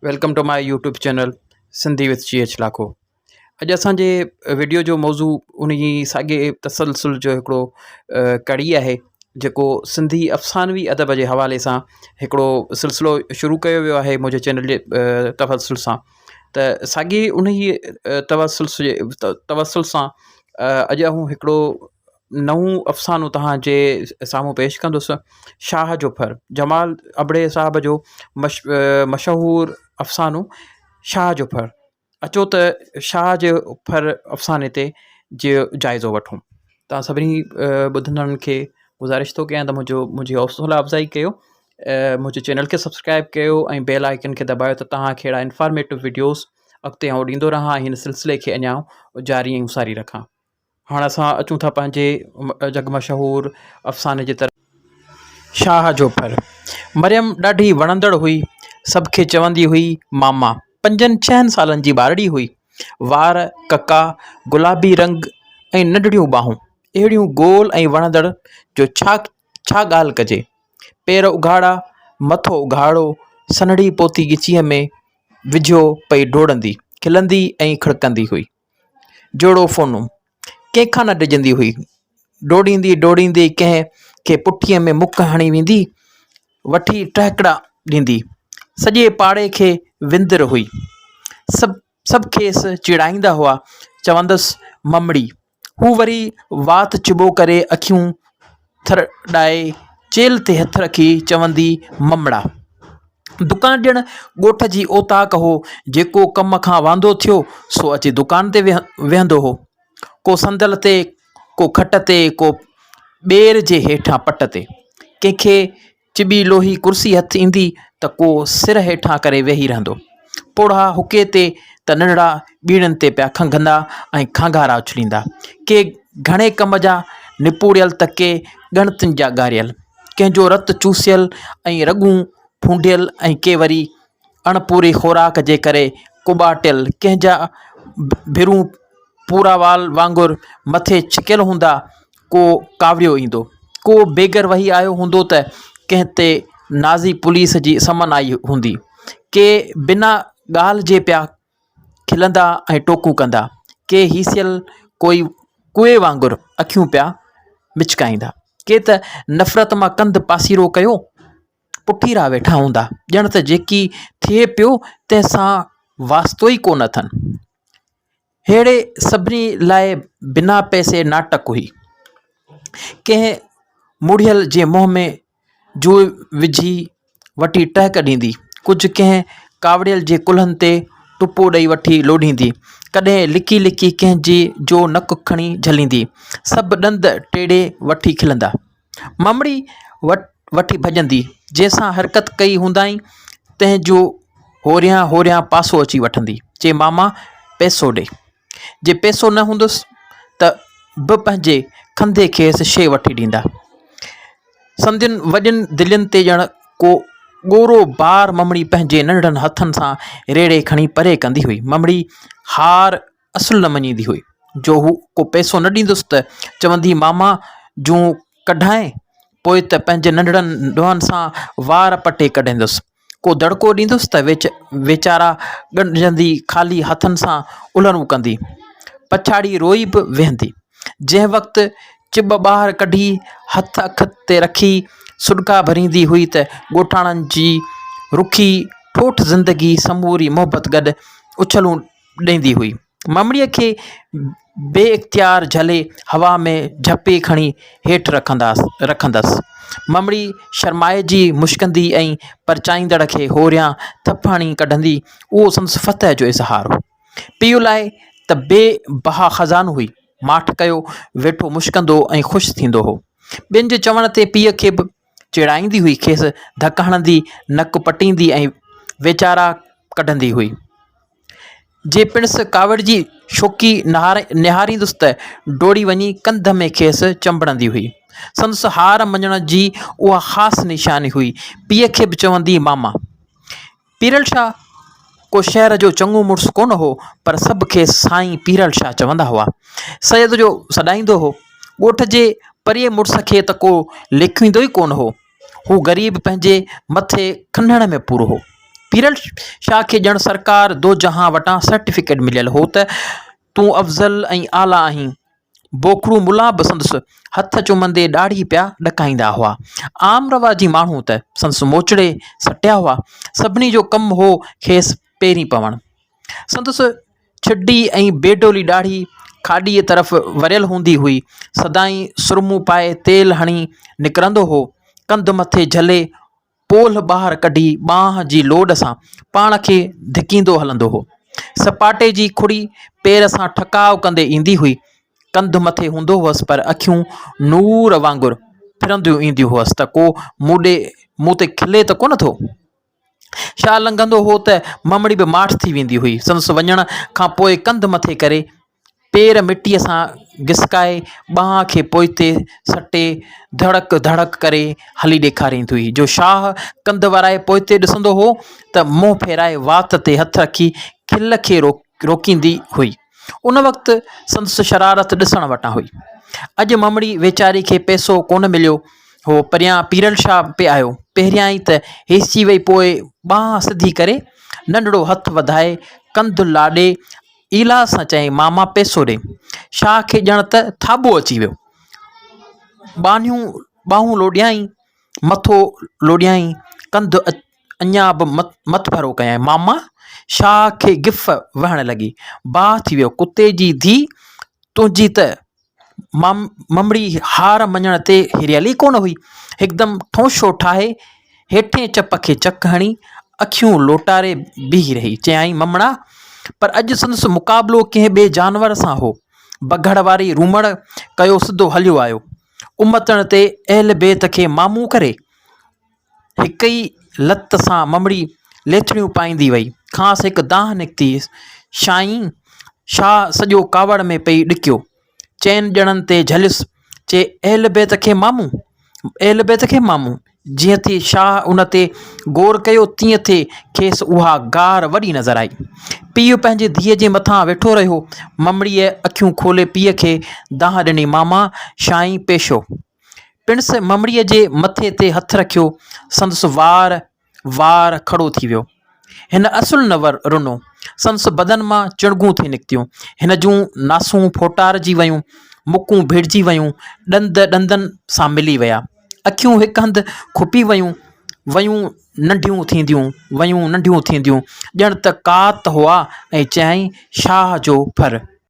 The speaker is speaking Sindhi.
Welcome to my YouTube channel Sindhi with G H Lakho. اڄ اسان جي وڊيو جو موضوع ان جي ساڳي تسلسل جو هڪڙو ڪڙي آهي جيڪو سنڌي افسانوي ادب جي حوالي سان هڪڙو سلسلو شروع ڪيو ويو آهي منهنجي چينل جي توسل سان ته ساڳي ان ئي توسل توسل سان اڄ آئون هڪڙو نئون افسانو توهان جي سامهون پيش ڪندس شاهه جو ڦر جمال ابڙي صاحب جو مش مشهور افسانو شاهه جو ڦر اچو ته شاهه جي ڦر افساني تي جي جائزو وٺون توهان سڀني ٻڌندڙن کي گذارش ٿو ڪيان ته منهنجو منهنجي حوصلا افزائي ڪيو منهنجي چينل کي سبسڪرائب ڪيو ۽ بيل آئيڪن کي دٻايو ته توهان کي اهڙا انفارميٽو وڊيوز اڳتي آئون ڏيندو رهان ۽ هن سلسلي کي اڃا جاري ۽ ساري رکان. هاڻ اسان اچون ٿا پنهنجي جڳ مشهور افساني جي طرف. شاهه جو ڦر. مريم ڏاڍي وڻندڙ هئي. سڀ کي چوندي هئي ماما. پنجن ڇهن سالن جي ٻارڙي هئي. وار ڪڪا، گلابي رنگ ۽ ننڍڙيون ٻانهون. اهڙيون گول ۽ وڻندڙ جو ڇا ڇا ڳالهه ڪجي. پير اگهاڙا، مٿو اگهاڙو، سنهڙي پوتي ڳچيء ۾ وجهيو پئي ڊوڙندي، کلندي ۽ کڙڪندي هئي. جوڙو فونو ڪنهن کان نه ڊڄندي هئي. ڊوڙيندي ڊوڙيندي ڪنهن کي پٺيء ۾ مڪ هڻي ويندي، وٺي ٽهڪڙا ڏيندي. سڄي پاڙي کي وندر هئي. سڀ سڀ کيس چيڙائيندا هئا، چوندس ممڙي. هو وري وات چٻو ڪري اکيون ٿرڙائي چيلهه تي هٿ رکي چوندي ممڙا. دڪان ڄڻ ڳوٺ جي اوطاق هو، جيڪو ڪم کان واندو ٿيو سو اچي دڪان تي ويهندو هو. ڪو صندل تي، ڪو کٽ تي، ڪو ٻير جي هيٺان پٽ تي. ڪنهن کي چٻي لوهي ڪرسي هٿ ايندي ته ڪو سر هيٺان ڪري ويهي رهندو. پوڙها حقي تي ته ننڍڙا ٻيڙين تي پيا کنگهندا ۽ کانگهارا اڇليندا. ڪي گهڻي ڪم جا نپوڙيل ته ڪي ڳڻتين جا ڳاريل. ڪنهن جو رت چوسيل ۽ رڳون ڦونڊيل ۽ ڪي وري اڻپوري خوراڪ جي ڪري ڪٻاٽيل، ڪنهن جا ڀرون پوراوال وانگر مٿي ڇڪيل هوندا، ڪو ڪاوڙيو ايندو. ڪو بيگر وهي آيو هوندو ته ڪنهن تي نازي پوليس جي سمن آئي هوندي. ڪي بنا ڳالهه جي پيا کلندا ۽ ٽوڪون ڪندا. ڪي هيسيل ڪوئي ڪوئي وانگر اکيون پيا مچڪائيندا. ڪي ته نفرت مان ڪنڌ پاسيرو ڪيو پٺيرا ويٺا هوندا، ڄڻ ته جيڪي ٿئي پيو تنهن سان واسطو ئي ڪونه اٿن. ههڙي سڀني لاء بنا پئسي ناٽڪ هئي. ڪنهن مڙهيل جي منهن ۾ جوء وجهي وٺي ٽهڪ ڏيندي، ڪجهه ڪنهن ڪاوڙيل جي ڪلهن تي ٽپو ڏئي وٺي لوڏيندي، ڪڏهن لڪي لڪي ڪنهن جي جو نڪ کڻي جهليندي، سڀ ڏند ٽيڙي وٺي کلندا. ممڙي وٺي ڀڄندي، جنهن سان حرڪت ڪئي هوندائين، تنهن جو هوريان هوريان پاسو اچي وٺندي، چي ماما پئسو ڏي. جي پئسو نه هوندس ته به پنهنجي کنڌي کيس شيء وٺي ڏيندا. سندن وڏين دلين تي ڄڻ ڪو ڳورو بار ممڙي پنهنجي ننڍڙن هٿن سان ريڙهي کڻي پري ڪندي هئي. ممڙي هار اصل نه مڃيندي هئي. جو هو ڪو پئسو نه ڏيندس ته چوندي ماما جون ڪڍانء پوء ته پنهنجي ننڍڙن ننهن سان وار پٽي ڪڍندس. ڪو دڙڪو ڏيندس ته ويچ ويچارا ڳنڍجندي خالي هٿن سان الرون ڪندي. پڇاڙي روئي به ويهندي. جنهن وقت چٻ ٻاهر ڪڍي هٿ اک تي رکي سڏڪا ڀريندي هئي ته ڳوٺاڻن جي رکي ٺوٺ زندگي سموري محبت گڏ اڇلون ڏيندي هئي. ممڙيء کي بي اختيار جهلي هوا ۾ جهپي کڻي هيٺ رکندس. ممڙي شرمائجي مشڪندي ۽ پرچائيندڙ کي هوريان ٿڦ هڻي ڪڍندي. اهو سندس فتح جو اظهار هو. پيء لاء ته بي بها خزانو هئي. ماٺ ڪيو ويٺو مشڪندو ۽ خوش ٿيندو هو. ٻين جي چوڻ تي پيء کي به چيڙائيندي هئي، کيس ڌڪ هڻندي، نڪ پٽيندي ۽ ويچارا ڪڍندي هئي. جي پڻس ڪاوڙجي شوڪي نهاريندس ته ڊوڙي وڃي ڪنڌ ۾ کيس چنبڙندي هئي. سندس هار مڃڻ جي اها خاص نشاني هئي. پيء کي به چوندي ماما. پيرل شاهه ڪو شهر جو چڱو مڙس ڪونه هو، پر سڀ کيس سائين پيرل شاهه چوندا هئا. سيد جو سڏائيندو هو. ڳوٺ جي پرئي مڙس کي ته ڪو ليکيندو ئي ڪونه هو. هو غريب پنهنجي مٿي کنهڻ ۾ پورو هو. پيرل شاهه کي ڄڻ سرڪار دو جهان وٽان سرٽيفڪيٽ مليل هو ته تون افضل ۽ اعليٰ آهين. بوکڙو ملا به سندس هٿ چمندي ڏاڙهي پيا ڏڪائيندا هئا. عام رواجي ماڻهو ته سندس موچڙي سٽيا هئا. سڀني جو ڪم هو کيس پيرين پوڻ. سندس ڇڊي ۽ بي ڊولي ڏاڙهي کاڏيء طرف وريل هوندي هئي. سدائين سرمو پائي تيل هڻي نڪرندو هو. ڪنڌ مٿي جهلي پولهه ٻاهر ڪڍي ٻانهن جي لوڏ سان پاڻ کي ڌڪيندو هلندو هو. سپاٽي جي کڙي پير سان ٺڪاء ڪندي ايندي هئي. ڪنڌ مٿي هوندو هئس پر اکيون نور وانگر ڦرنديون اينديون هئس ته ڪو مون ڏي مون تي کلي ته ڪونه ٿو. شاهه لنگهندو هو ته ممڙي به ماٺ ٿي ويندي هئي. سندس وڃڻ کان پوء ڪنڌ مٿي ڪري پير مٽيء سان گسڪائي ٻانهن کي پوئتي سٽي ڌڙڪ ڌڙڪ ڪري هلي ڏيکاريندي هئي. جو شاهه ڪنڌ ورائي پوئتي ڏسندو هو ته منهن ڦيرائي وات تي هٿ رکي کل کي روڪيندي هئي. ان وقت سندس شرارت ڏسڻ وٽان هئي. اڄ ممڙي ويچاري کي پئسو ڪونه مليو هو. پريان پيرل شاهه پئي آيو. پهريائين ته هيسجي وئي پوء ٻانهن سڌي ڪري ننڍڙو هٿ وڌائي ڪنڌ لاڏي ايلاز سان چيائين، ماما پئسو ڏي. شاهه کي ڄڻ ته ٿاٻو اچي ويو. ٻانهيون ٻانهون لوڏيائين، مٿو لوڏيائين، ڪنڌ اڃا به مٿڀرو ڪيائين، ماما! شاهه کي گف وهڻ لڳي. باهه ٿي ويو، ڪتي جي ڌيء تنهنجي ته ممڙي هار مڃڻ تي هريل ئي ڪونه هئي. هڪدم ٺونشو ٺاهي، هيٺئين چپ کي چڪ هڻي، اکيون لوٽاري بيهي رهي. چيائين، ممڙا! پر اڄ سندس مقابلو ڪنهن ٻئي جانور سان هو. بگهڙ واري رومڙ ڪيو سڌو هليو آيو. امتڻ تي اهل بيت کي مامون ڪري، هڪ ئي لت سان ممڙي ليٿڙيون پائيندي وئي. کانئس هڪ دانهن نڪتي، شائين! شاهه سڄو ڪاوڙ ۾ پئي ڏڪيو. چئن ڄڻن تي جهليس، چي، اهل بيت کي مامون! اهل بيت کي مامون! جيئن ٿي شاهه ان تي غور ڪيو، تيئن ٿي کيس اها گار وڏي نظر آئي. پيء پنهنجي ڌيء جي مٿان ويٺو رهيو. ممڙيء اکيون کولي پيء کي دانهن ڏني، ماما! شائين پيشو! پڻس ممڙيء جي مٿي تي هٿ رکيو، سندس وار وار کڙو ٿي ويو. هن اصل نه رنو. سندس بدن مان چڻگون ٿي نڪتيون. هن جون ناسون ڦوٽارجي ويون، مڪون ڀيڙجي ويون، ڏند ڏندن سان ملي ويا. اکيون هڪ هنڌ کپي ويون، ويون ننڍيون ٿينديون، ويون ننڍيون ٿينديون، ڄڻ ته ڪات هئا ۽ چيائين، شاهه جو ڦر.